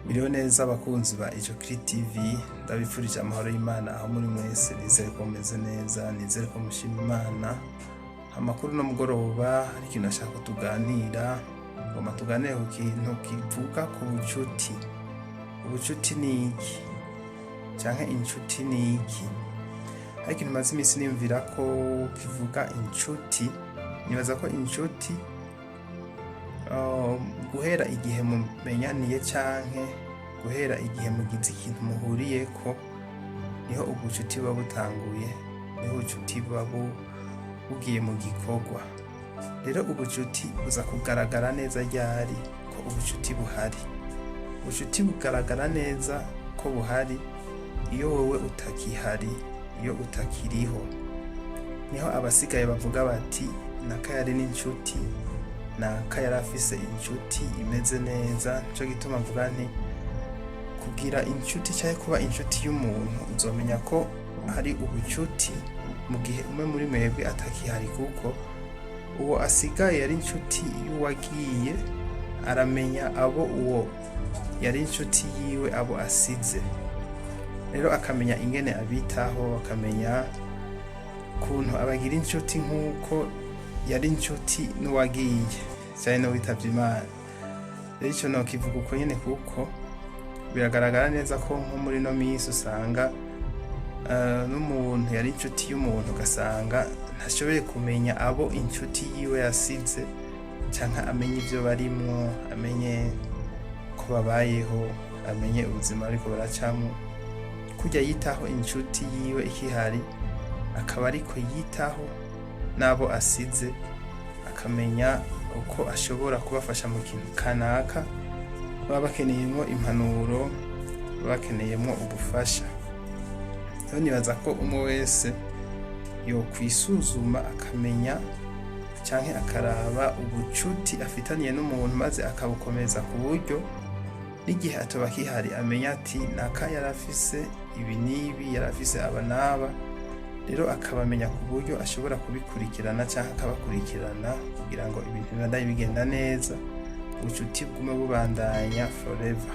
Miriho neza abakunzi ba Ijokiri TV, ndabifurije amahoro y'Imana aho muri mwese. Nizere ko mumeze neza, nizere ko mushima Imana. Amakuru no mugoroba hari ikintu nashaka ko tuganira. Ngoma tuganire ku kintu kivuga ku bucuti. Ubucuti ni iki? Canke incuti ni iki? Hari ikintu maze iminsi niyumvira ko kivuga incuti. Nibaza ko incuti guhera igihe mumenyaniye canke guhera igihe mugize ikintu muhuriyeko, niho ubucuti buba butanguye, niho ubucuti buba bugiye mu gikorwa. Rero ubucuti buza kugaragara neza ryari ko ubucuti buhari? Ubucuti bugaragara neza ko buhari iyo wowe utakihari, iyo utakiriho. Niho abasigaye bavuga bati: "Naka yari n'incuti, naka yari afise incuti imeze neza." Nico gituma mvuga nti kugira incuti canke kuba incuti y'umuntu, uzomenya ko hari ubucuti mu gihe umwe muri mwebwe atakihari, kuko uwo asigaye yari incuti y'uwagiye aramenya abo uwo yari incuti yiwe abo asize. Rero akamenya ingene abitaho, akamenya ukuntu abagira incuti nk'uko yari incuti n'uwagiye canke n'uwitavye Imana. Rero ico nokivuga uko nyene, kuko biragaragara neza ko nko muri ino minsi usanga n'umuntu yari incuti y'umuntu, ugasanga ntashoboye kumenya abo incuti yiwe yasize, canke amenye ivyo barimwo, amenye ko babayeho, amenye ubuzima bariko baracamwo. Kurya yitaho incuti yiwe ikihari, akaba ariko yitaho n'abo asize, akamenya uko ashobora kubafasha mu kintu kanaka baba bakeneyemwo impanuro, baba bakeneyemwo ubufasha. Rero nibaza ko umwe wese yokwisuzuma, akamenya canke akaraba ubucuti afitaniye n'umuntu, maze akabukomeza ku buryo n'igihe atoba akihari amenya ati: "Naka yarafise ibi n'ibi, yarafise aba n'aba." Rero akabamenya ku buryo ashobora kubikurikirana canke akabakurikirana kugira ngo ibintu bibandanye bigenda neza, ubucuti bgume bubandanya forever.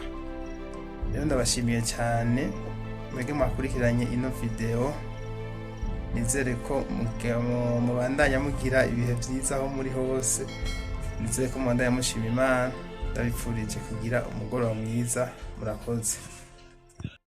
Rero ndabashimiye cyane mwebwe mwakurikiranye ino video. Nizere ko mubandanya mugira ibihe vyiza aho muri hose. Nizere ko mubandanya mushima Imana. Ndabipfurije kugira umugoroba mwiza. Murakoze.